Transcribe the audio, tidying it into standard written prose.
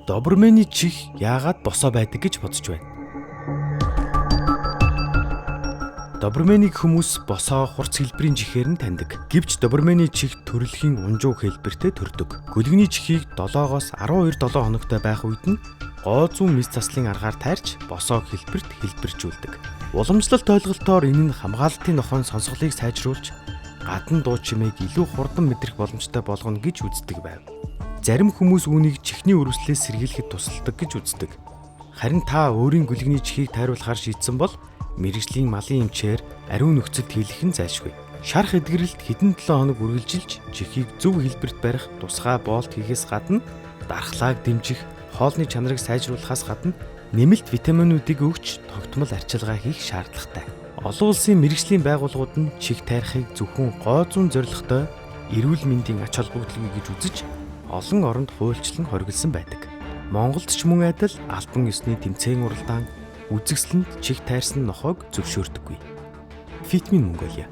Доберманы чих яагаад босоо байдаг гэж бодож байна. Доберменийг хүмүүс босоо хурц хэлбэрийн чихээр нь таньдаг. Гэвч добермений чих төрөлхийн унжуу хэлбэртэй төрдөг. Гөлөгний чихийг 7-оос 12 7 хоногтой байх үед нь гоо зүүн мэс заслын аргаар тайрч босоо хэлбэрт хэлбэржүүлдэг. Уламжлалт ойлголтоор энэ нь хамгаалалтын нохойн сонсголыг сайжруулж гадна дуу чимээг илүү хурдан мэдрэх боломжтой болгоно гэж үздэг байв. Зарим хүмүүс үүнийг чихний өрөвслээс сэргийлэхэд тусалдаг гэж үздэг. Харин та өөрийн гөлөгний чихийг тайруулахаар шийдсэн бол мэргэжлийн малын эмчээр ариун нөхцөлд хийлгэх нь зайлшгүй. Шарх эдгэрэлт хэдэн 7 хоног үргэлжилж чихийг зөв хэлбэрт барих тусгай боолт хийхээс гадна дархлааг дэмжих, хоолны чанарыг сайжруулахаас гадна нэмэлт витаминуудыг өгч тогтмол арчилгаа хийх шаардлагатай. Олон улсын мэргэжлийн байгууллагууд нь чих тайрахыг зөвхөн гоо зүйн зорилготой эрүүл мэндийн ач холбогдолгүй гэж үзэж олон оронд хуульчлан хориглосон байдаг. Монголд ч мөн адил албан ёсны тэмцээн уралдаан үзэсгэлэнд чих тайрсан нохойг зөвшөөрдөггүй. Fitmin Mongolia.